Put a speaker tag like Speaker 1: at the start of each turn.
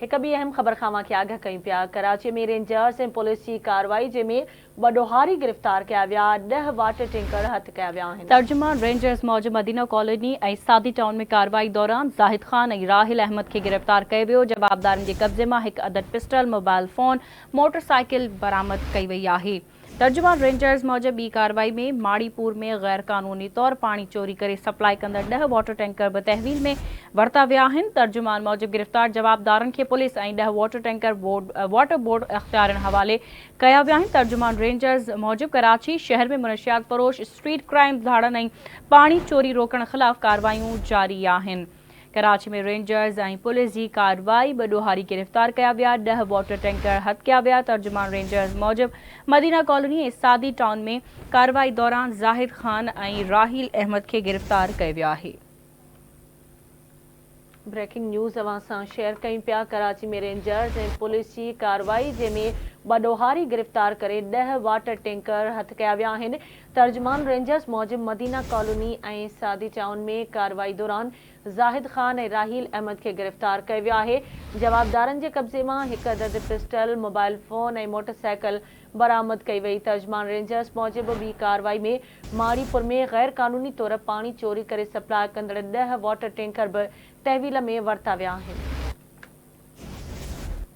Speaker 1: هڪ ٻي اهم خبر کان اوهان کي آگاهه ڪيون پيا، ڪراچي ۾ رينجرز ۽ پوليس جي ڪارروائي جنهن ۾ ٻه ڏوهاري گرفتار ڪيا ويا، ڏهه واٽر ٽينڪر هٿ ڪيا ويا آهن.
Speaker 2: ترجمان رينجرز موجب مدينه ڪالوني ۽ سادي ٽائون ۾ ڪارروائي دوران زاهد خان ۽ راحيل احمد کي گرفتار ڪيو ويو، جوابدارن جي قبضي مان هڪ عدد pistol, mobile phone, motor cycle برآمد ڪئي وئي آهي. ترجمان رينجرز موجب ٻي ڪارروائي ۾ ماڙي پور ۾ غير قانوني طور پاڻي چوري ڪري سپلائي ڪندڙ ڏهه واٽر ٽينڪر به تحويل ۾ ورتا ويا آهن. ترجمان موجب گرفتار جوابدارن کي پوليس ۽ ڏهه واٽر ٽينڪر واٽر بورڊ اختيارين حوالي ڪيا ويا آهن. ترجمان رينجرز موجب ڪراچي شهر ۾ منشيات فروش، اسٽريٽ ڪرائم، ڌاڙن ۽ پاڻي چوري روڪڻ خلاف ڪارروايون جاري آهن. ڪراچي ۾ رينجرز ۽ پوليس جي ڪارروائي، ٻه ڏوهاري گرفتار ڪيا ويا، ڏهه واٽر ٽينڪر هٿ ڪيا ويا، ترجمان رينجرز موجب مدينه ڪالوني ۽ سادي ٽائون ۾ ڪارروائي دوران زاهد خان ۽ راحيل احمد کي گرفتار ڪيو ويو آهي.
Speaker 1: بريڪنگ نيوز اوهان سان شيئر ڪيون پيا، ڪراچي ۾ رينجرز ۽ پوليس جي ڪارروائي جنهن ۾ ٻه ڏوهاري گرفتار ڪري ڏهه واٽر ٽينڪر هٿ ڪيا ويا آهن، ترجمان رينجرز موجب مدينه ڪالوني ۽ سعدي ٽائون ۾ ڪارروائي دوران زاهد خان ۽ راحيل احمد کي گرفتار ڪيو ويو آهي، جوابدارن جي قبضي مان هڪ عدد پسٽل، موبائل فون ۽ موٽرسائيڪل برآمد ڪئي وئي، ترجمان رينجرز موجب ٻي ڪارروائي ۾ ماڙيپور ۾ غيرقانوني طور پاڻي چوري ڪري سپلاء ڪندڙ ڏهه واٽر ٽينڪر به تحويل ۾ ورتا ويا آهن.